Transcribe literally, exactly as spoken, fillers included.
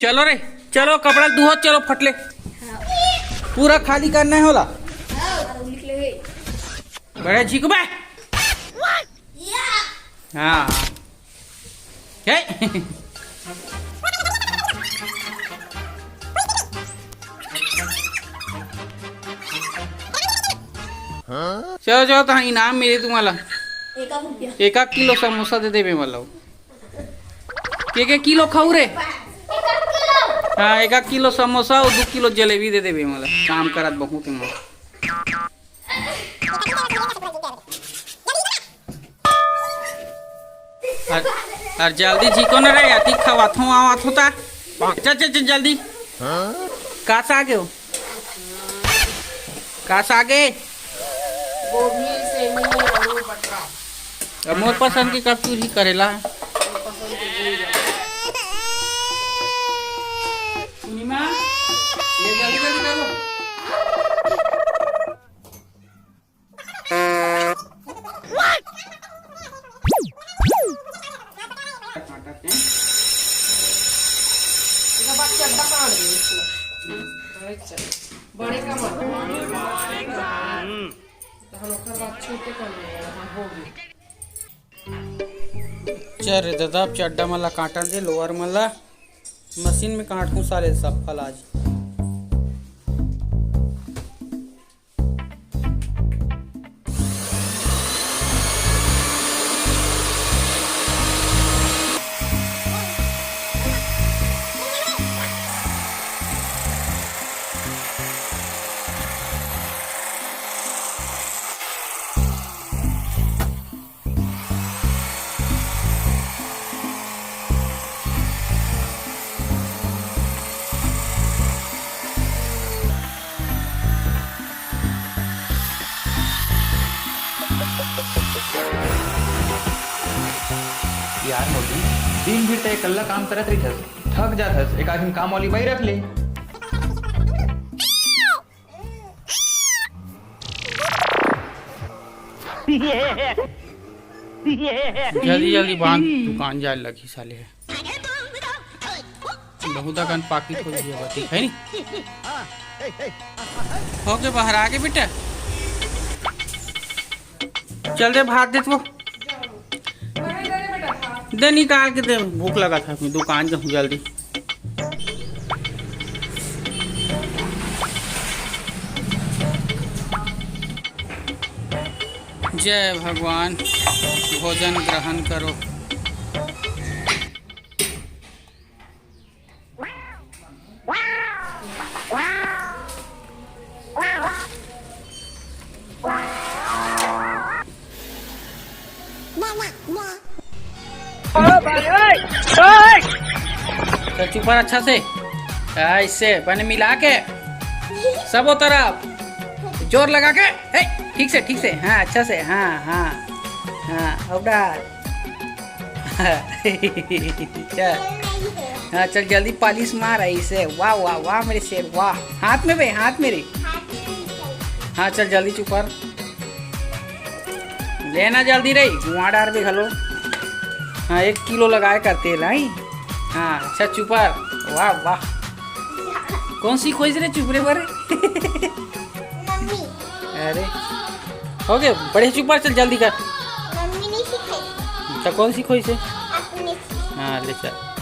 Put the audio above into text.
चलो रे, चलो कपड़ा धुओ, चलो फटले। पूरा खाली करना है होला। बड़े झिकबे। हाँ। हे। चलो, चलो, तहाँ इनाम मिले तुम्हाला। एक किलो समोसा दे देबे, मतलब। के के किलो खाऊ रे? हाँ, एक किलो समोसा अउ दू किलो जलेबी दे देबे, मतलब। काम करत बहुत है। अर, अर जल्दी झिको न रे, अति खवाथो आवत होता। चल, चल, चल, जल्दी। का साग हे वो? का साग हे? गोभी, सेमी, आलू, बटरा। अब मोर पसंद के कब चूल्ही करेला? मोर पसंद के गोभी। पूर्णिमा, ये जल्दी, जल्दी करो। बड़े का मत। तहन ओकर बाद छोटे कर लेंगे, हाँ, हो गई। चल रे दादा, अब चड्डा मन ला काटन दे, लोअर मन ला। मशीन में काटहूँ साले सब कल आज। यार मोती, दिन भर तय कल्ला काम करत रहिथस, थक जाथस, एक आध दिन काम वाली बाई रख ले। जल्दी जल्दी बांध, दुकान जाए लगी साले। बहुत अकन पाकिट हो गया बा, ठीक है नी? हो गए बाहर आगे बेटा। चल दे भात देत वो। दे निकाल के दे, भूख लगा था, मैं दुकान जाऊँ जल्दी। जय भगवान, भोजन ग्रहण करो। चल चुप कर अच्छा से, ऐसे बने मिला के सब तरफ जोर लगा के, हे, ठीक से, ठीक से, हाँ, अच्छा से, हाँ, हाँ, हाँ, अब डाल। चल। हाँ, चल जल्दी पालिश मार ऐसे। वाह, वाह, वाह मेरे शेर, वाह। हाथ में बे, हाथ में रे। हाँ, चल जल्दी चुपर। लेना जल्दी रे, गुआ डारबे घलो। हाँ, एक किलो लगाए कर तेल, आई। हाँ, अच्छा चुपर। वाह, वाह। कौन सी खोज रे चुपरे पर? मम्मी। अरे, हो गए, बड़े चुपर, चल जल्दी कर। मम्मी नहीं सिखाई। तो कौन सी खोज से? अपने से। हाँ, ले चल।